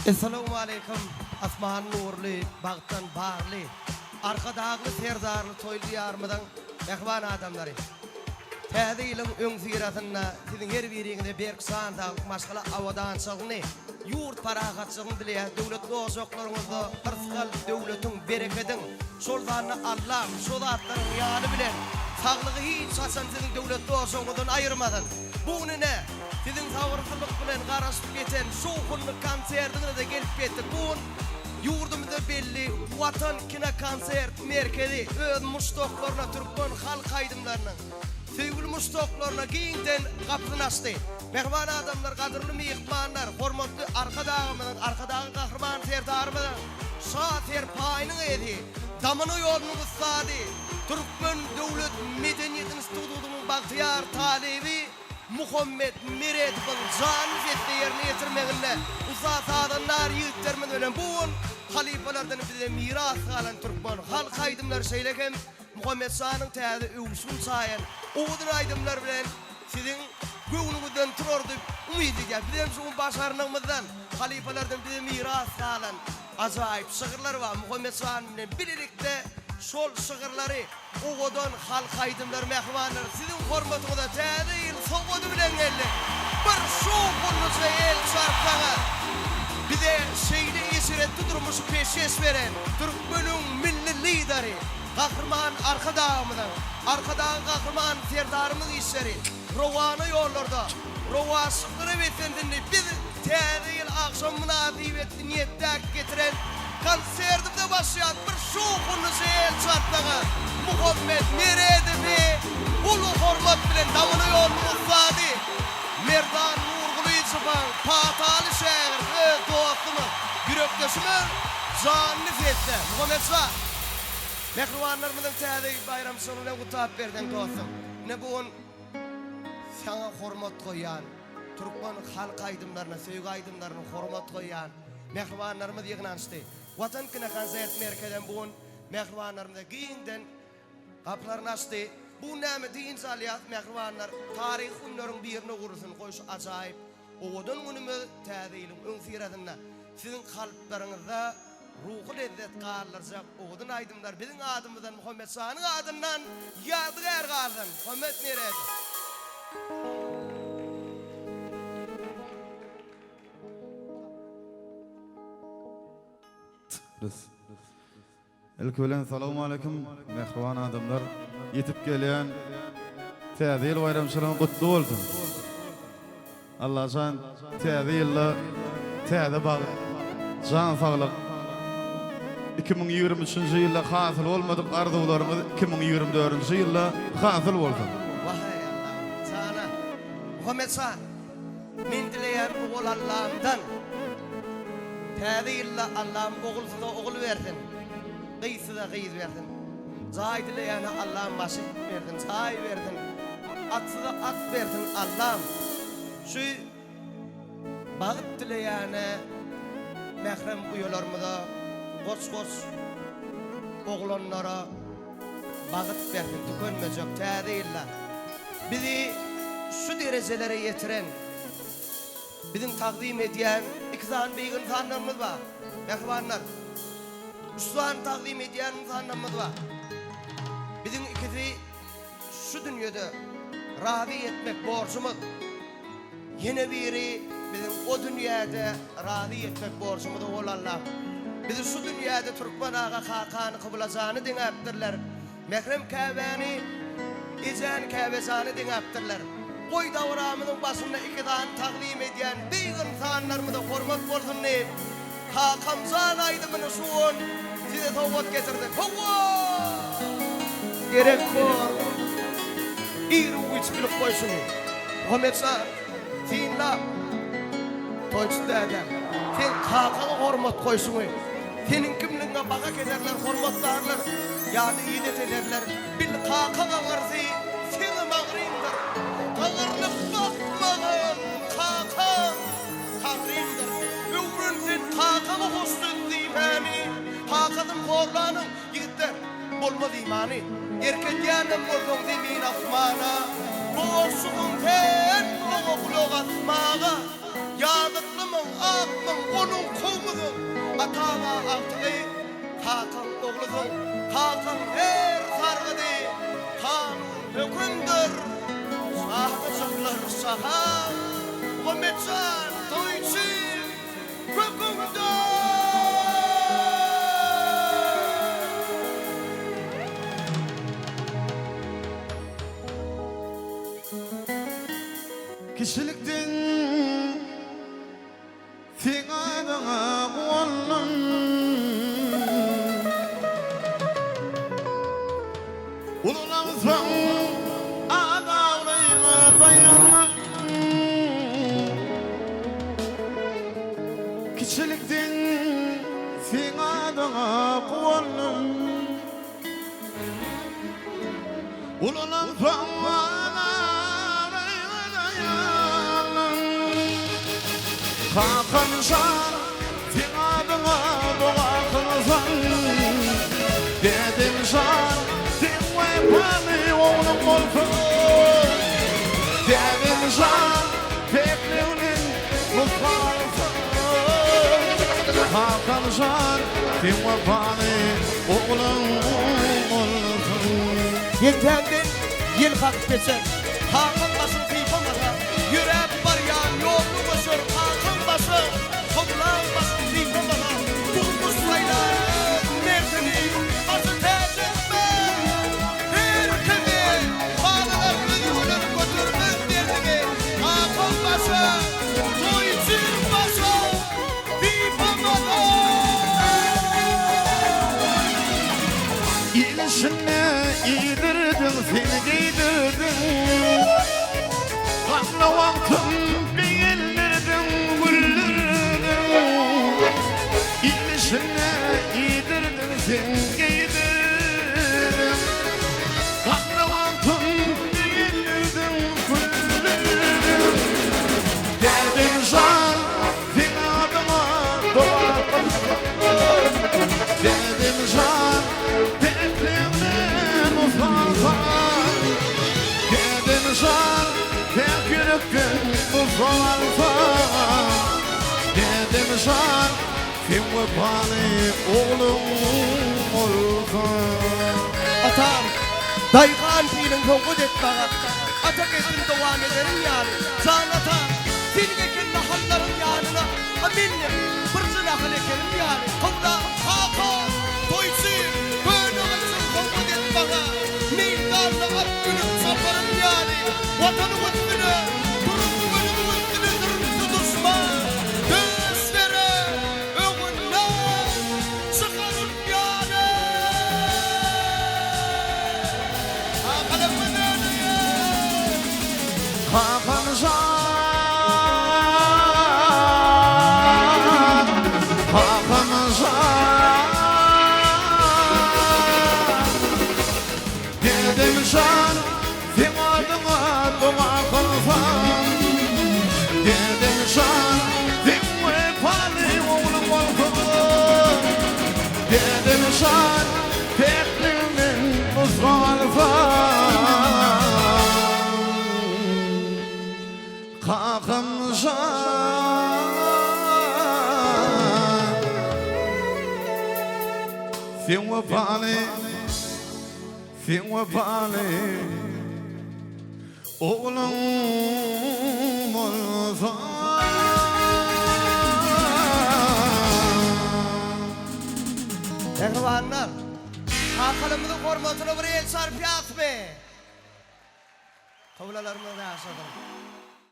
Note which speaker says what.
Speaker 1: Essalawmaleýkim asman nurly, bagtdan barly, Arkadagly Serdarly toýly Diýarymyzyň mähriban adamlary! Täze ýylyň öňüsyrasynda siziň her biriňize berk jan saglyk, maşgala abadançylygyny, ýurt parahatçylygyny dileýäs. Döwletli ojaklaryňyzda yrsgal, döwletiň, berekediň, şol sanda Allam şo zatlaryň ýany bilen saglygy hiç haçan siziň döwletli ojagyňyzdan aýyrmasyn. Bu gün ine, siziň sabyrsyzlyk bilen garaşyp ýeten şowhunly konsertiňize-de gelip ýetdik. Bu gün ýurdumyzda belli Watan kinokonsert merkezi öz muşdaklaryna türkmen halk aýdymlarynyň söýgüli muşdaklaryna giňden gapysyny açdy. Mähriban adamlar, gadyrly myhmanlar, hormatly Arkadagymyzyň, Arkadagly Gahryman Serdarymyzyň Şa serpaýynyň eýesi, damana ýolunyň ussady, Türkmen döwlet medeniýet institutynyň bagtyýar talyby Muhammet Meredowyň janly sesde ýerine ýetirmeginde ussat sazandar ýigitlerimiz bilen bu gün halypalardan bize miras galan türkmen halk aýdymlary şeýle hem Muhammet şanyň täze öwüşgin çaýan owadan aýdymlary bilen siziň göwnüňizden turar diýip umyt edýäris. Biz hem şu gün başarnygymyzdan halypalardan bize miras galan ajaýyp şygyrlar bar. Muhammet şan bilen bilelikde şol şygyrlary Owadan halk aýdymlary mähribanlar siziň hormatyňyza täze ýyl sowgady bilen geldi. Bir şowhunlyja el çarpsaňyz. Bize şeýle eşretli durmuşy peşgeş beren türkmeniň Milli Lideri Gahryman Arkadagymyzyň, Arkadagly Gahryman Serdarymyz işleri rowana ýollarda rowaçlyklara beslensin diýip biz Täze ýyl agşamy mynasybetli niýetdäki getiren konsertimize başlaýarys. Bir şowhunlyja el çarpsaňyz Muhammet Meredowy uly hormat bilen Damana ýolunyň ussady Merdan Nurgylyjowyň pataly şägirdi öz dostumyz, ýürekdeşimiz janly sesde Muhammet şa mähribanlarymyzyň täze ýyl baýramçylygy bilen gutlap berseň dostum. Ine bu gün saňa hormat goýýan. Türkmen halk aýdymlaryna, söýgi aýdymlaryna hormat goýýan mähribanlarymyz ýygnanyşdy. Watan kinokonsert merkezem bu gün mähribanlarymyza giňden gapylaryny açdy. Bu gün näme dynç alýas mähribanlar, taryhy günleriň birine öwrülsin goý şu ajaýyp owadan günümiz täze ýylyň öňüsyrasynda siziň kalplaryňyzda ruhy lezzet galdyrjak owadan aýdymlar biziň adymyzdan Muhammet şanyň adyndan ýadygär galsyn. Muhammet Meredow.
Speaker 2: Ilki bilen salowmaleýkim mähriban adamlar ýetip gelýän täze ýyl baýramçylygyň gutly bolsun. Allajan täze ýylda täze bagt, jan saglyk, 2023-nji ýylda hasyl bolmadyk arzuwlaryňyz 2024-nji ýylda hasyl bolsun.
Speaker 1: Waheý Allahym jana Muhammet şa men dileýän ogul Allamdan täze ýylda Allam ogulsyza ogul bersin gyzsyza gyz bersin jaý dileýäne Allam maşyn bersin jaý bersin atsyza at bersin Allam şu bagt dileýäne mährem uýalarymyza goç goç oglanlara Bagt bersin tükenmejek täze ýylda bizi şu derejelere ýetiren biziň tagzym edýän iki sany beýik ynsanlarymyz bar mähribanlar üç sany tagzym edýän ynsanlarymyz bar biziň ikisi şu dünýede razy etmek borjumyz. Ýene biri biziň o dünýäde razy etmek borjumyz owal Allah. Bizi şu dünýäde Türkmen aga kakany Kyblajany deňäpdirler. Mährem Käbäni Ejäni Käbejany deňäpdirler. Goý dabaramyzyň başynda ikisany tagzym edýän beýik ynsanlarymyza hormat bolsun diýip Kakamjan aýdymyny şu gün size sowgat getirdik. Hawa! Gerek bor. Iru-giç bilip goý şuny. Muhammet şa, synlap, Toýçy dädem, sen kakaňa hormat goýşuňy, seniň kimligiňe baha keserler, hormatlarlar ýa-da idet ederler. Bil, kakaň aňyrsy seňem aňryňdyr. Gaňrylyp bakmagyn, kakaň Taňrymdyr. Öwren sen kakaňa hoş söz diýmäni, Kakasyn horlanyň, ýigitler, bolmaz imany. Erk edýänem bolsaň zemin-asmana, Borçlusyň sen oňa gulak asmaga. Ýazyklymyň, akmyň, onuň kowmy. Atama agtygy, kakaň oglusyň, kakaň her sargydy kanun hökümdir. Şahajyklar şaha, Muhammetjan toýçy köküňde!
Speaker 2: Kişilikden seň adyňa guwandym. Ulalansoň at-abraýyňa daýandym. Kiçilikden seň adyňa guwandym. Ulalansoň at-abraýyňa daýandym. Kakam jan, seň adyňa doga kylsam. Dädem jan, seň wepaly ogluň bolsun. Dädem jan, päkliginiň nusga alsyn. Kakam jan, seň wepaly ogluň bolsun.
Speaker 1: Ýeňsäňden ýel kakyp geçer. Kakaň başyň sypamasa, ýöräp barýan ýoluny göçer. Kakaň başy, howlaň başyny sypamasa, durmuş saýlar öz merdini. Başy täç etmez her kimi, balalar özgeler götermez derdini. Kakaň başy, toýçy başy sypamasa.
Speaker 2: Il içinde iýdirdiň sen geýdirdiň Gamly wagtym begendirdiň güldürdiň Il içinde iýdirdiň sen geýdirdiň Gamly wagtym begendirdiň güldürdiň Dädem jan seň adyňa doga kylsam Dädem jan Päkligiňden usansam Dädem jan Päk ýürekden nusga alsam Dädem jan Seň wepaly ogluň bolsam.
Speaker 1: Atam, daýhan piliň sowgat et maňa, Ata kesbini dowam ederim ýaly. Jan atam, seniň eken nahallaryň ýanyna, A men-de birje nahal ekenim ýaly. Kowla, kaka, toýçy, köne gylyjyň sowgat et maňa, Meýdanda at münüp çaparym ýaly. Watanyň üstüne, türkmeniň üstüne sürünse duşman, Döş berer, öňünden çykarym ýaly. Kakalar gözleýär.
Speaker 2: Kakam jan, kakam jan, Dedem jan, seň adyňa doga kylsam. Dedem jan, seň wepaly ogluň bolsam. Dedem jan, päkligiňden nusga alsam. Kakam jan, seň wepaly, seň wepaly ogluň bolsam.
Speaker 1: Mähribanlar, kakalarymyzyň hormatyna bir el çarpýasmy? Kyblalarymyz ýaşasyn.